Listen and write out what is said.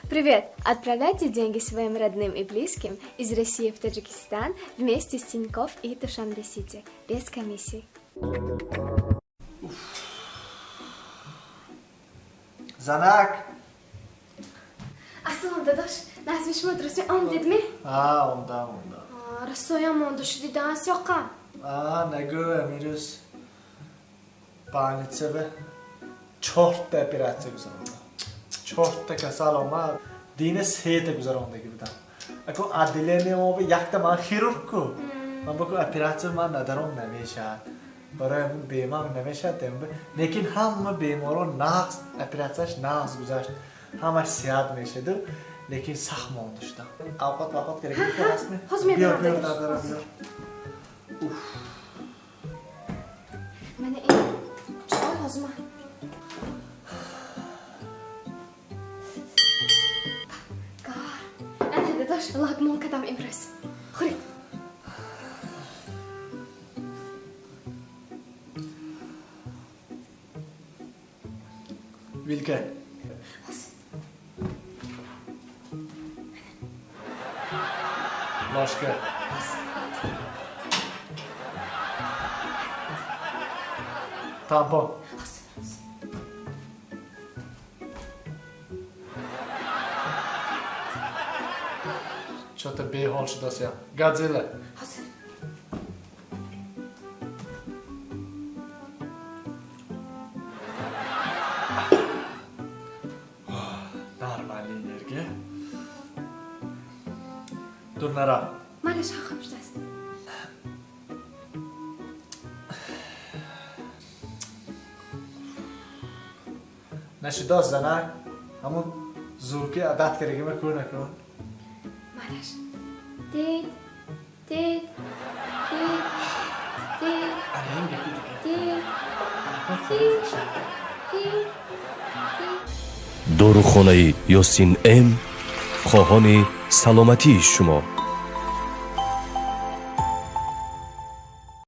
Привет! Отправляйте деньги своим родным и близким из России в Таджикистан вместе с Тинькофф и Душанбе Сити без комиссий. Занак. Ассалом, дадош. Назми шумо дурустми омдидми? А, омдам, омдам. Расоям монда шуди даст ёқам. А, нагӯ, амирӯз больница бе чорта оператсия гузарондам. Чорта касал омад. Дина сета гузарондагӣ будам. Ако отделение мо якта ман хирург ку. Ман баку оператсия ман надаром намешавад. Барои ҳамин бемам намешавад. Лекин ҳама беморон нағз, оператсияш нағз гузашт. Ҳамаш сиҳат мешаду, лекин сахт монда шудам. Авқот вақот керак ҳастми? Ҳозир мебарам. Биёр, биёр, дадара, биёр. Уф. Мана ин чой ҳозир ман. Гар. Ана дадош, лагмон кадам имрӯз. Хӯред. Вилка. Ложка. Тампон. Чё-то беҳол шудасям. Годзилла. Ҳозир. Нормальный энергия. Дурнара. Малаш хахам шудааст. Нашудост, занак. Ҳамун звуки адат кардагима ку накун. Малаш. Тет, тет, тет, тет. Ана ин гапи дигар. Тет, тет, тет, тет. Дорухонаи Ёсин М хоҳони саломатии шумо.